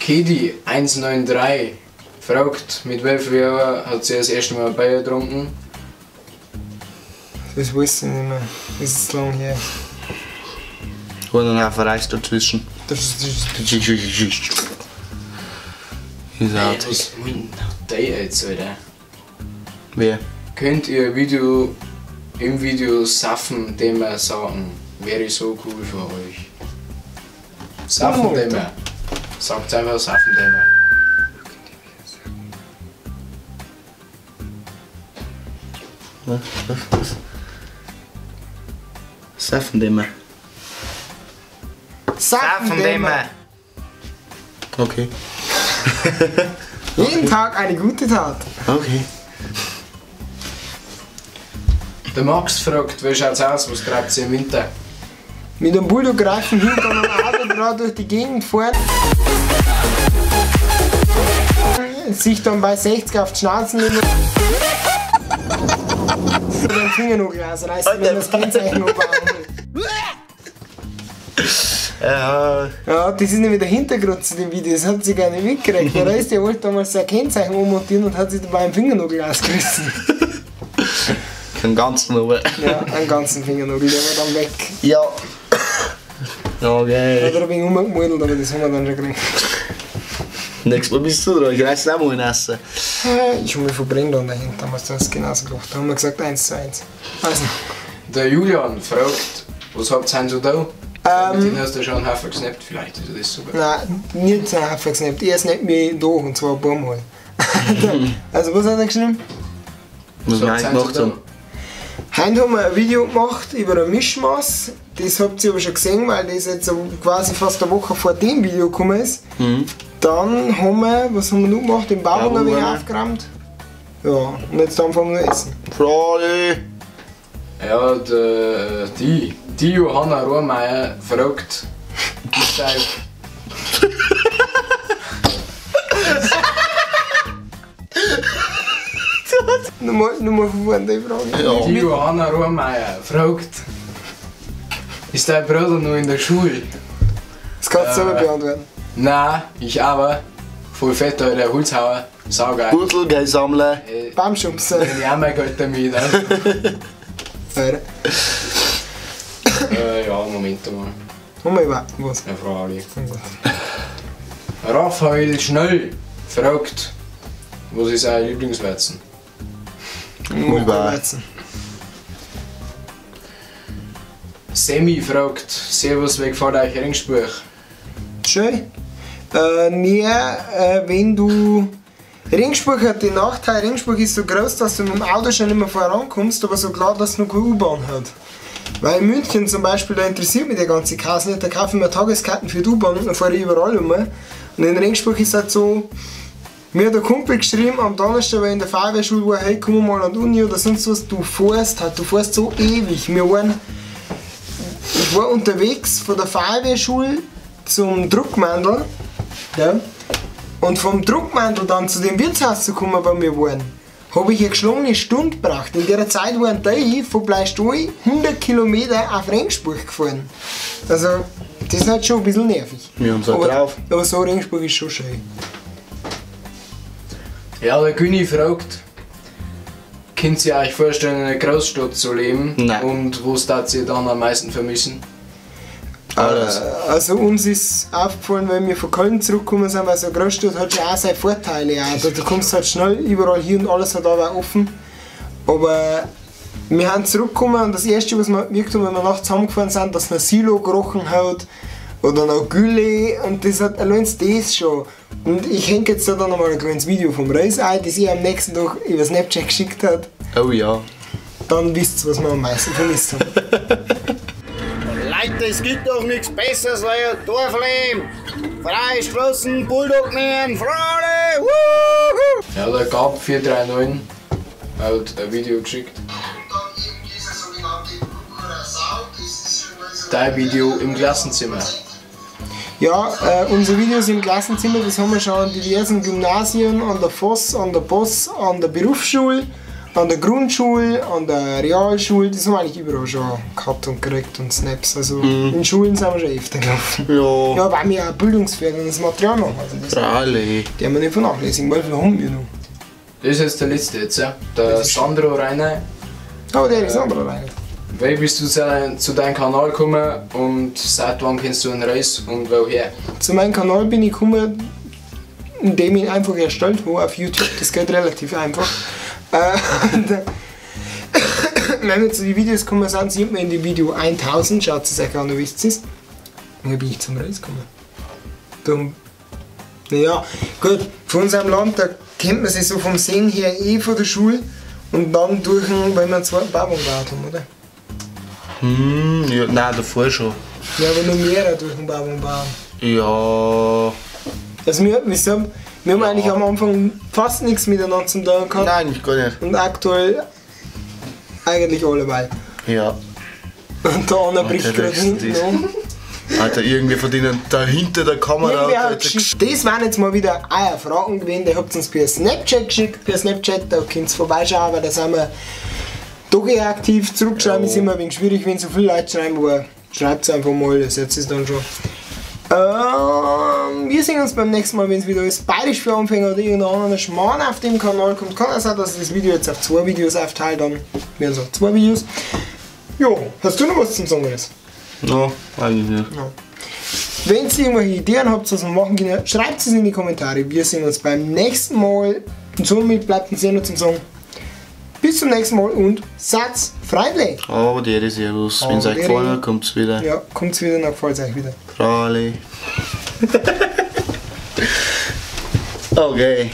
Kedi 193 fragt, mit welchem Jahr hat sie das erste Mal Bier getrunken? Das weiß ich nicht mehr. Das ist lang her. Und ein Haufen Reis dazwischen. Das ist. Ist Ey, artig. was meint der jetzt, Alter? Wer? Könnt ihr Video, im Video Saffen-Thema sagen? Wäre so cool für euch. Saffen-Thema. Sagt einfach Saffen-Thema. Was? Was? Was? Saffendimmer. Saffendimmer. Okay. Jeden Tag eine gute Tat. Okay. Der Max fragt, wie schaut's aus, was treibt ihr im Winter? Mit einem Bulldog-Reifen hinter einem Auto durch die Gegend fahren. Sich dann bei 60 auf die Schnauze nehmen. Und den Fingernagel ausreißen, wenn das Kennzeichen oben. Ja. Ja, das ist nämlich der Hintergrund zu dem Video, das hat sie gar nicht mitgekriegt. Der Rest, der wollte damals sein Kennzeichen ummontieren und hat sich dabei einen Fingernagel ausgerissen. Keinen ganzen, aber. Ja, einen ganzen Fingernagel, der war dann weg. Ja. Okay. Hat er ein wenig rumgemodelt, aber das haben wir dann schon gekriegt. Nächstes Mal bist du dran, ich reiß auch mal einen Essen. Ich habe mich verbrennt an der Hand, damals das genauso gemacht. Da haben wir gesagt 1:1. Also. Der Julian fragt, was habt ihr denn so da? Mit denen hast du schon einen Haufen gesnappt, vielleicht ist das sogar. Nein, nicht einen Haufen gesnappt, er snappt mich da und zwar ein paar Mal. Also was hat er geschrieben? Was wir heute gemacht haben. Heute haben wir ein Video gemacht über eine Mischmaß. Das habt ihr aber schon gesehen, weil das jetzt quasi fast eine Woche vor dem Video gekommen ist. Mhm. Dann haben wir, was haben wir noch gemacht? Den Bauern ein wenig aufgeräumt. Ja, und jetzt dann fahren wir noch essen. Frage! Ja, die Johanna Rohrmeier fragt, Nochmal von vorne die Frage. Ja. Die Johanna Rohrmeier fragt, ist dein Bruder noch in der Schule? Das kannst du selber beantworten. Nein, ich aber. Voll fett, Alter, der Holzhauer. Saugeil. Gürtel, geh sammeln. Baumschubsen. Ich auch mein Geld damit. Also. Ja, Moment mal. Haben wir überhaupt was? Ja, freilich. Raphael Schnell fragt, was ist euer Lieblingsweizen? Weizen. Semi fragt, Servus, wie gefällt euch Ringsburg? Schön. Wenn du... Ringsburg hat den Nachteil, Ringsburg ist so groß, dass du mit dem Auto schon nicht mehr vorankommst, aber so klar, dass es noch keine U-Bahn hat. Weil in München zum Beispiel, da interessiert mich der ganze Kass nicht, da kaufe ich mir Tageskarten für die U-Bahn und dann fahre ich überall rum. Und in Ringsburg ist es halt so, mir hat der Kumpel geschrieben am Donnerstag, weil ich in der Feuerwehrschule war, hey, komm mal an die Uni oder sonst was, du fährst halt, du fährst so ewig. Ich war unterwegs von der Feuerwehrschule zum Druckmandel, ja, und vom Druckmandel dann zu dem Wirtshaus zu kommen, wo wir waren, habe ich eine geschlagene Stunde gebraucht. In der Zeit waren die von Bleistuhl 100 Kilometer auf Ringsburg gefahren. Also, das ist halt schon ein bisschen nervig. Wir haben es halt drauf. Aber so Ringsburg ist schon schön. Ja, der Günni fragt, könnt ihr euch vorstellen, in einer Großstadt zu leben? Nein. Und was darf ihr dann am meisten vermissen? Alles. Also uns ist aufgefallen, wenn wir von Köln zurückgekommen sind, weil so eine Großstadt hat schon auch seine Vorteile. Auch. Du kommst halt schnell überall hin und alles hat aber auch offen. Aber wir sind zurückgekommen und das erste, was wir gemerkt haben, wenn wir nachts heimgefahren sind, dass noch Silo gerochen hat oder noch Gülle und das hat allein das schon. Und ich hänge jetzt da dann nochmal ein kleines Video vom Reis ein, das ich am nächsten Tag über Snapchat geschickt hat. Oh ja. Dann wisst ihr, was wir am meisten vermisst haben. Leute, es gibt doch nichts Besseres als ein Dorfleben. Freie Straßen, Bulldog nehmen, Freude, wuhu! Ja, der Gab 439 hat ein Video geschickt. Dein Video im Klassenzimmer. Ja, unsere Videos im Klassenzimmer, das haben wir schon an diversen Gymnasien, an der Voss, an der Boss, an der Berufsschule An der Grundschule, an der Realschule, das haben wir eigentlich überall schon gehabt und gekriegt und Snaps. Also in Schulen sind wir schon öfter gelaufen. Ja. Ja, weil wir ja bildungsförderndes Material machen. Also das Freilich. die haben wir nicht vernachlässigen, weil wir haben wir noch. Das ist jetzt der letzte jetzt, ja. Der Sandro Reiner. Oh, der ist anderer rein. Wie bist du zu deinem Kanal gekommen und seit wann kennst du den Reis und woher? Zu meinem Kanal bin ich gekommen, indem ich ihn einfach erstellt habe auf YouTube. Das geht relativ einfach. Und, wenn wir zu den Videos gekommen sind, sieht man in dem Video 1000, schaut es euch an, wie es ist. Und wie bin ich zum Reis gekommen? Dumm. Naja, gut, von unserem Land, da kennt man sich so vom Sehen her eh von der Schule und dann durch, den, weil wir einen zweiten Baum gebaut haben, oder? Ja, nein, davor schon. Ja, aber nur mehrere durch den Baum bauen. Ja. Also wir haben eigentlich am Anfang fast nichts miteinander zu tun gehabt. Nein, ich gar nicht. Und aktuell eigentlich alleweil. Ja. Und der andere bricht Alter, gerade hinten das- um. Alter, irgendwie verdienen da hinter der Kamera. Irgendwer hat Alter, geschickt. Das waren jetzt mal wieder eure Fragen gewesen. Die habt ihr uns per Snapchat geschickt. Per Snapchat, da könnt ihr vorbeischauen, weil da sind wir doch eher aktiv. Zurückschreiben ist immer ein wenig schwierig, wenn so viele Leute schreiben, aber schreibt es einfach mal, das setzt es dann schon. Wir sehen uns beim nächsten Mal, wenn es wieder ist. Bayerisch für Anfänger oder irgendein anderer Schmarrn auf dem Kanal kommt. Kann auch sein, dass ich das Video jetzt auf 2 Videos aufteile, dann werden es auf 2 Videos. Jo, hast du noch was zum sagen, Chris? No, eigentlich nicht. Ja. Wenn ihr irgendwelche Ideen habt, was wir machen können, schreibt es in die Kommentare. Wir sehen uns beim nächsten Mal. Und somit bleibt uns ja noch zum Sagen. Bis zum nächsten Mal und Satz freundlich. Aber der ist Servus. Wenn es euch gefallen hat, kommt's wieder. Ja, kommt's wieder, dann gefällt's euch wieder. Freilich. Okay.